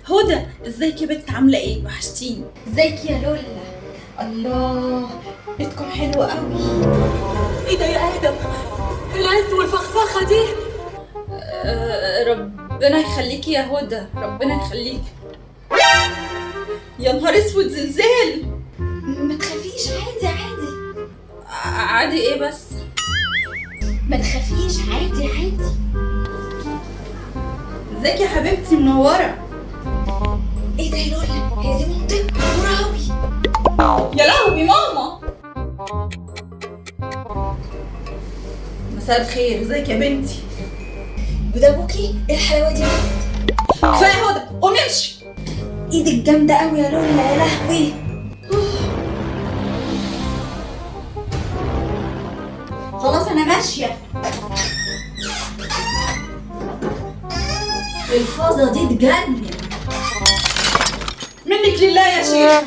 هدى ازيك يا بنت، عامله ايه؟ وحشتيني. ازيك يا لولا؟ الله، بيتكم حلو قوي. ايه ده يا ادم؟ العز والفخفخه دي. ربنا يخليكي يا هدى، ربنا يخليكي. يا نهار اسود، زلزال! ما تخافيش، عادي عادي. عادي ايه بس؟ ما تخافيش، عادي عادي. ازيك يا حبيبتي، منوره. ايه ده يا لولا؟ هي دي مامتك؟ منورة قوي. يا لهوي ماما. مساء الخير، ازيك يا بنتي؟ وده ابوكي؟ ايه الحلاوة دي يا بنت؟ كفاية يا هدى، قومي امشي. ايدك جامدة قوي يا لولا، يا لهوي. خلاص انا ماشية. الفازة دي تجنن. منك لله يا شيخ.